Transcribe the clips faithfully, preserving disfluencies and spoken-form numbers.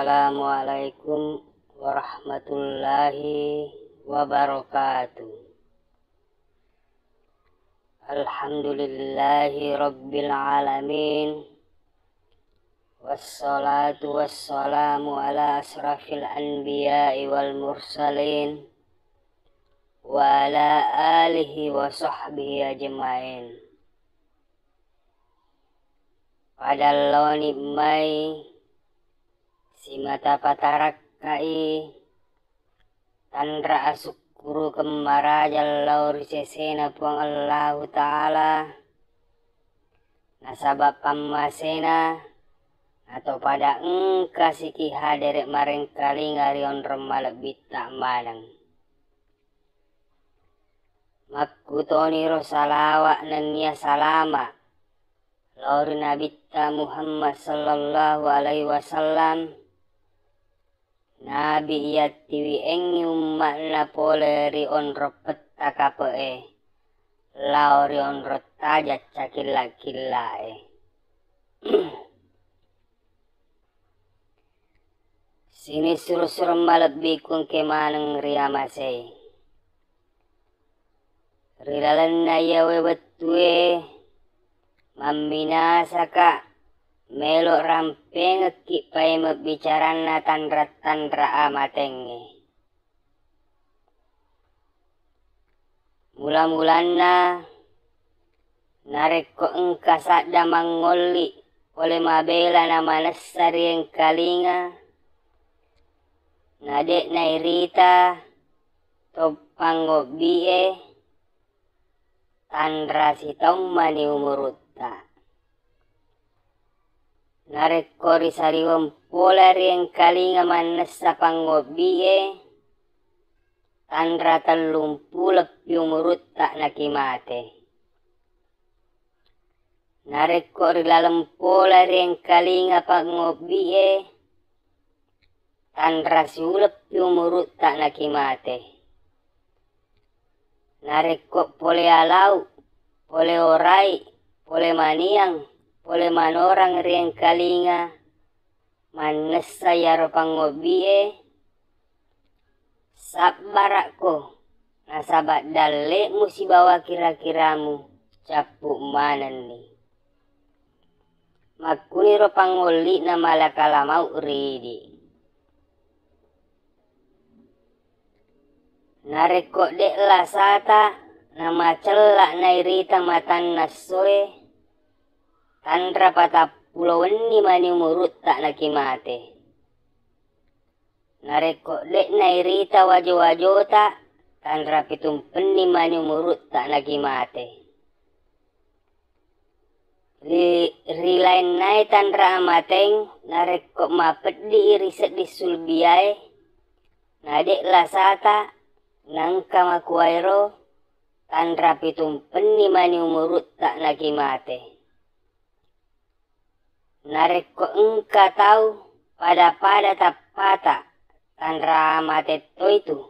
Assalamualaikum warahmatullahi wabarakatuh. Alhamdulillahi rabbil alamin. Wassalatu wassalamu ala asrafil anbiya'i wal mursalin wa ala alihi wa sahbihi ajmain. Pada laoni mai simata patarakkai tanra asukkurukeng maraja lao ri sesena Puang Allahu Ta'ala, nasaba pammasena nato pada engka siki hadere marengkalinga ri onrong malebbitta maneng. Makkutoniro salawa nennia salama lao ri Nabitta Muhammad sallallahu alaihi wasallam, Nabi iya tiwiengngi umma'na pole ri onrong petta kape'e lao ri onrong taja cakilla-killa'e. Sining suro-suro malebbiku engke maneng riamasei. Ri lalenna iyawe wettue, mamminasaka melo rampengekki paimeng bicaranna tanra-tanra amatengnge. Mula-mulanna, narekko engka sadda mangngolli pole mabela na manessa ri engkalinga, na de'na irita to pangngobbi'e, tanra sitaung mani umurutta. Narekko risaliweng pole ri engkalinga mannessa pangngobbi'e, tanra tellumpuleppi umurutta nakimate. Narekko ri laleng pole ri engkalinga pangngobbi'e, tanra siuleppi umurutta nakimate. Narekko pole alau, pole orai, pole maniang, pole manorang ri engkalinga mannessa iyaro pangngobbi'e, sabbarakko, nasaba dalle'mu sibawa kira-kiramu cappu manenni. Makkuniro pangngolli'na malakala mau ri idi. Narekko de' lasata namacella nairita matanna essoe, tanra patappulo wenni mani umurutta nakimate. Narekko de' nairita wajo-wajota, tanra pitumpenni mani umurutta nakimate. Ri, ri lainnae tanra amateng, narekko mapeddi i ri seddi sulbiae, na de' lasata naengka makuwaero, tanra pitumpenni mani umurutta nakimate. Narekko engka tau pada-pada tappata, tanra mate toitu.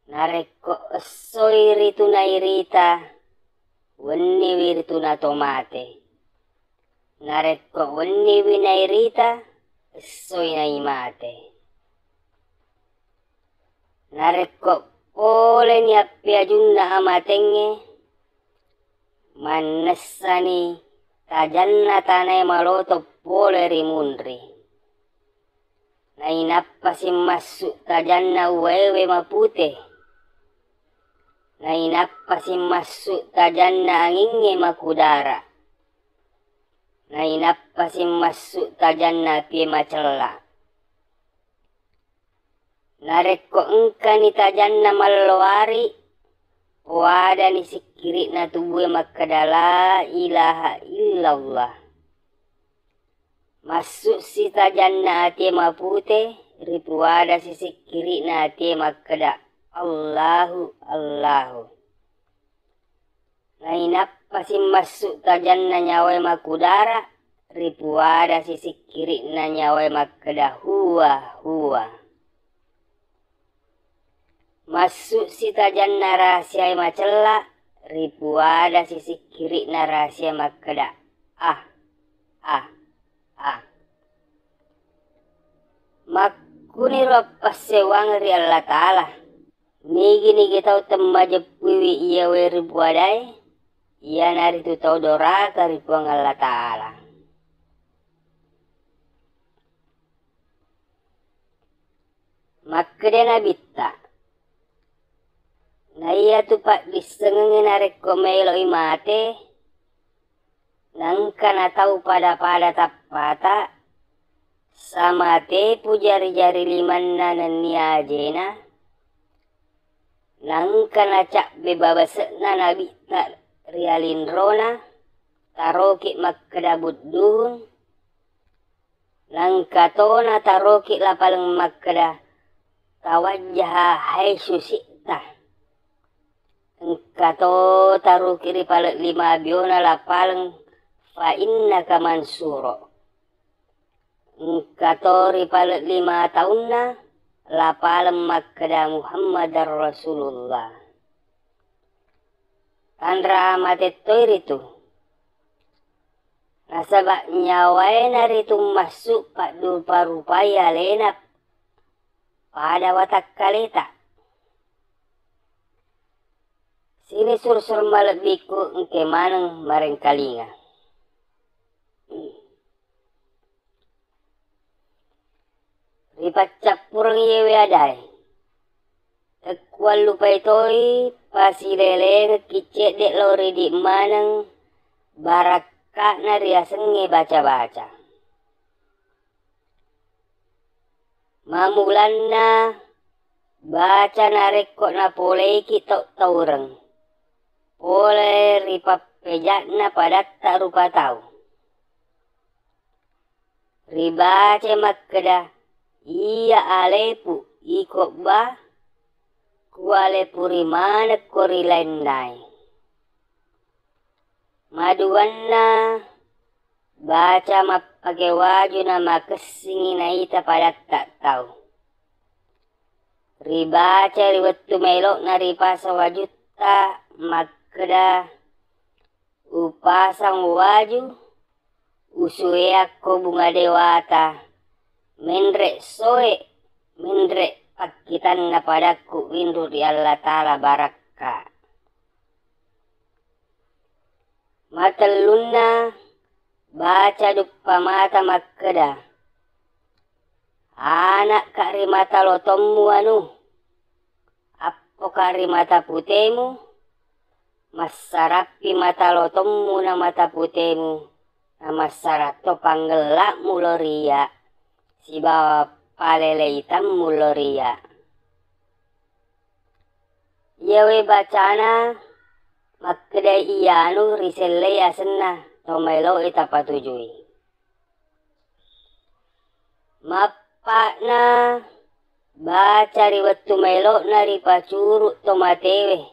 Narekko essoi ritu nairita, wenniwi ritu nato mate. Narekko wenniwi nairita, essoi naimate. Narekko poleni appeajunna amatengnge, mannessani tajanna tanae maloto pole ri munri. Nainappasi massu tajanna uwaewe mapute. Nainappasi massu tajanna angingnge makudara. Nainappasi massu tajanna apie macella. Narekko engkani tajanna malloari, poadani sikkiri'na tubue makkeda, "La ilaha illallah." Massu'si tajanna atie mapute, ripuadasi sikkiri'na atie makkeda, "Allahu, Allahu." Nainappasi massu tajanna nyawae makudara, ripuadasi sikkiri'na nyawae makkeda, "Huwa, huwa." Massu'si tajanna rahasiae macella, ripuadasi sikkiri'na rahasia makkeda, "Ah, ah, ah." Makkuniro appassewang ri Allataala. Nigi-nigi tau temmajeppuiwi iyawe ripuadae, iyanaritu tau doraka ri Puang Allataala. Makkeda Nabitta, naiyatu paddissengengnge narekko maeloi mate, nengka natau pada-pada tappata, samatepu jari-jari limanna nennia ajena, nengka nacabbe babase'na Nabitta ri alinrona, taroki makkeda budduhun, nengka to nataroki lapaleng makkeda, tawajjaha haitsu syi'ta. Engka to taroki ri paleng lima biona lapaleng, fa innaka mansuro. Engka to ri paleng lima taunna lapaleng makkeda Muhammadar Rasulullah. Tanra mate toi ritu. Nasaba nyawae naritu massu paddupa-rupai alena pada watakkaleta. Sini sur-sur malebbiku engke maneng marengkalinga. Ripaccappureng iyewe adae. Tekkuallupai toi pasilelengekki cedde lao ridi maneng barakka'na riasengnge baca-baca. Mammulanna baca narekko napoleiki tau taureng, pole ri pappeja'na padatta rupa tau. Ribaca makkeda, iya alepu iko ba, kualepu rimanekko ri lainnae. Maduanna, baca mappake waju namakessingi naita padatta tau. Ribaca ri wettu maelo'na ripasang wajutta makkeda, upasang waju, usueakko bunga dewata, menre soe, menre pakkitanna padakku winru ri Allataala barakka. Matellunna, baca duppa mata makkeda, ana'ka ri mata lotommu anu, appoka ri mata putemu, massarappi mata lotommu na mata putemu, na massarapto panggella'mu lo ri iya, sibawa palele itammu lo ri iya. Iyawe bacana makkedai iyanu risellei asenna to maelo'i tapatujui. Mappa'na baca ri wettu maelo'na ripacuru' to matewe,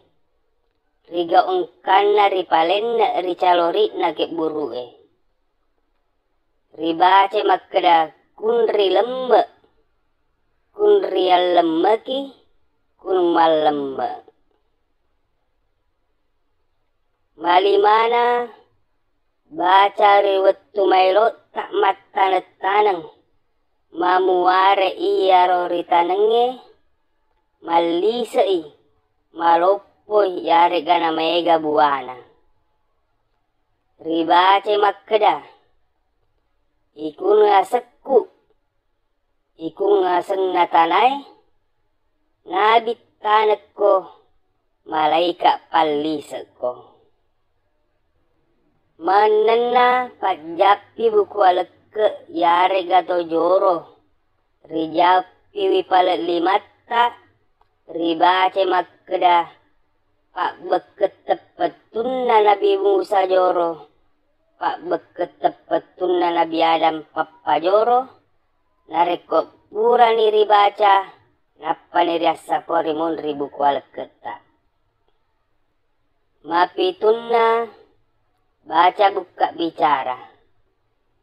rigaungkanna ripalenne' ri calori'na kebburu'e. Ribaca makkeda, kunri lemme', kunri allemmeki, kun mallemme'. Malimana baca ri wettu maelotta mattaneng-taneng, mamuare iyaro ritanengnge, mallise'i, maloppoi, yaregga namaega buana. Ribaca makkeda, ikun asekku, ikung asenna tanae, nabittanekko, malaika pallisekko. Mannenna pajjappi buku alekke yarega to joro, rijappiwi pale limatta, ribaca makkeda, pabbekkette pettunna Nabi Musa joro, pabbekkette pettunna Nabi Adam pappajoro, narekko purani ribaca, nappani riassapori munri buku alekketta. Mapitunna, baca bukka bicara.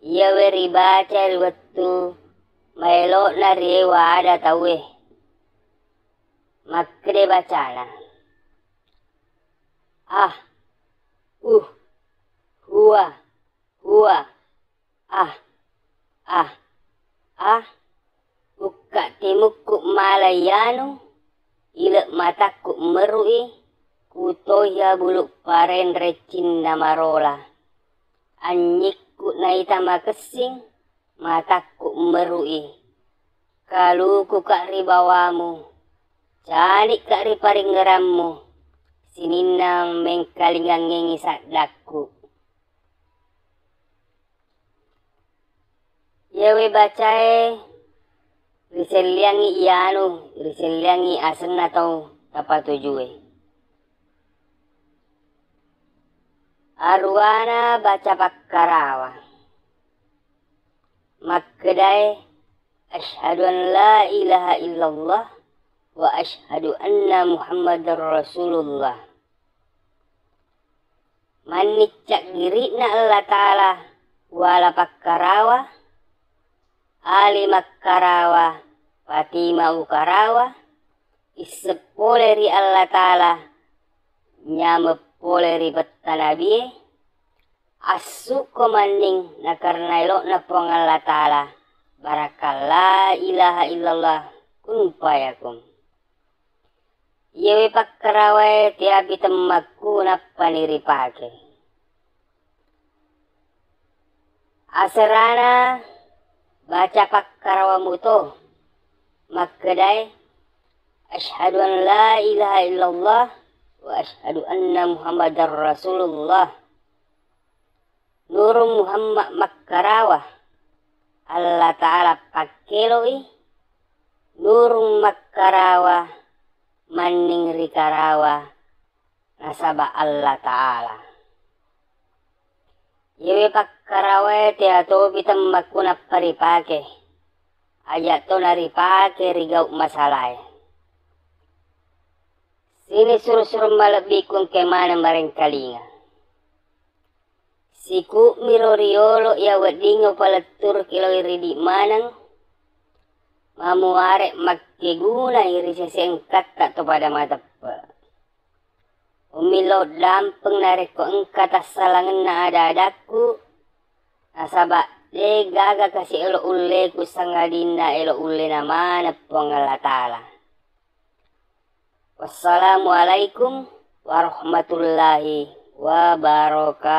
Iyawe ribaca ri wettu maelo'na riewa ada tauwe. Makkede bacana, ah, uh, hua, hua, ah, ah, ah, Bukka timukku mala iyanu, ile matakku meru'i, kutoya bulu parenre cinna marola. Anyikku naita makessing, matakku meru'i. Kalukuka ri bawamu, canikka ri paringngerammu, sininna mengkalingangengi saddakku. Iyawe bacae riselliangngi iyanu, riselliangngi asenna tau tapatujue. Aruwana baca pakkarawa. Makkedae, "Asyhadu an la ilaha illallah wa asyhadu anna Muhammadar Rasulullah." Manniccak giri'na Allah Ta'ala wala pakkarawa, ali makkarawa, patima ukarawa, isseng pole ri Allah Ta'ala, nyameng pole ri petta nabie, assukko manning nakarena elo'na Puang Allah Ta'ala, barakka la ilaha illallah kun fayakun. Iyawe pakkarawae teapi temmakku nappani ripake. Aserana baca pakkarawa muto, makkedae, "Asyhadu an la ilaha illallah wa asyhadu anna Muhammadar Rasulullah." Nurung Muhammad makkarawa, Allah Ta'ala pakkeloi, nurung makkarawa, manning rikarawa, nasaba Allah Ta'ala. Iyawe pakkarawae teatopi temmakku nappa ripake, aja to naripake ri gau masalae. Sini suru-suru malebbiku engka maneng marengkalinga. Siku'miro riolo iya weddingnge upaletturuki lao ri idi maneng, mamuare makkegunai ri sese engkatta to pada mateppe. Umillau dampeng narekko engka tassalangenna ada-adakku, nasaba de gaga kasi elo ulleku sangadinna elo ullena maneng Puang Allah Ta'ala. Wassalamualaikum warahmatullahi wabarakatuh.